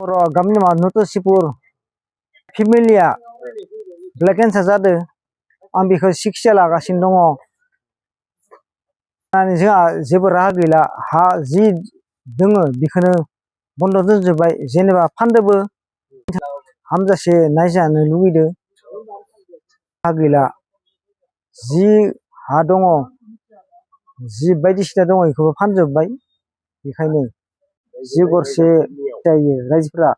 गामिनि नतसिपुर फेमिलिया blood cancer जादों। आं बेखौ सिकित्सा लागासिनो दङ। जोंहा जेबो राहा गैला। हा जि दोङो बेखौनो बन्द दोनजोब्बाय। जेनेबा फानदोबो हामजासे नायजानो लुगैदों। हा गैला। जि हा दङ, जि बायदिसिना दङ बेखौबो फानजोब्बाय। बेखायनो जि गरसे जायो रायजोफोरा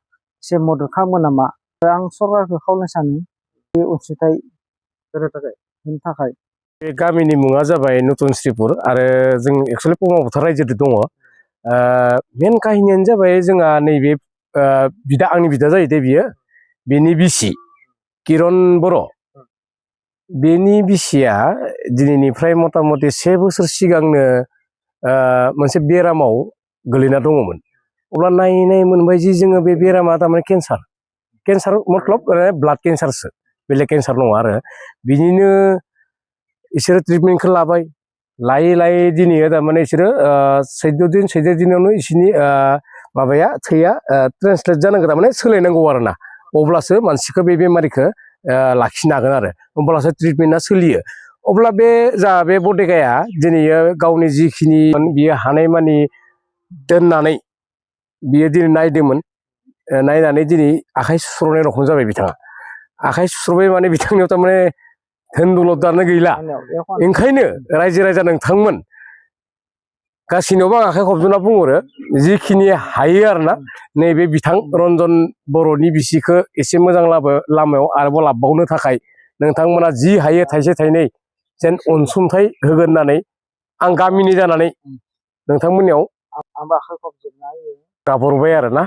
एसे मदद खालामो नामा। आं सरकारखौ खावलायनो सानो बे अनसुंथाइ होनो थाखाय। बे गामिनि मुङा जाबाय नतसिपुर आरो जों एक्सुवेलि पमाफोथार रायजोदो दङ। मेन काहिनियानो जाबाय जोंहा नैबे बिदा, आंनि बिदा जायो दे बियो। बेनि बिसि किरन बर'। बेनि बिसिया दिनैनिफ्राय मथा मथि 1 बोसोर सिगांनो मोनसे बेरामाव गोलैना दङमोन। अब्ला नायनाय मोनबाय जि जोङो बे बेरामा थारमाने केन्सार मतलब ब्लाड केन्सारसो, बेलेग केन्सार नङा आरो। बिनिनो इसोरो ट्रिटमेन्टखौ लाबाय। लायै लायै दिनै थारमाने इसोरो 14 दिनावनो इसोरनि माबाया थैया ट्रेन्सलेट जानांगौ, थारमाने सोलायनांगौ आरो ना। अब्लासो मानसिखौ बे बेमारिखौ लाखिनो हागोन आरो होमब्लासो ट्रिटमेन्टआ सोलियो। अब्ला बे जा बे बडेगाया दिनै गावनि जिखिनि बियो हानायमानि दोननानै बियो दिनै नायदोंमोन। नायनानै दिनै आखाइ सुस्र'नाय रखम जाबाय बिथाङा। आखाइ सुस्र'बाय माने बिथांनियाव थारमाने धोन दौलतआनो गैला। ओंखायनो रायजो राजा नोंथांमोन गासैनावबो आं आखाइ खबजना बुंहरो, जिखिनि हायो आरोना नैबे बिथां रन्जन बर'नि बिसिखौ एसे मोजां लामायाव आरोबाव लाबबावनो थाखाय नोंथांमोना जि हायो थाइसे थाइनै जेन अनसुंथाइ होगोन होननानै आं गामिनि जानानै नोंथांमोननियाव गाबहरबाय आरोना।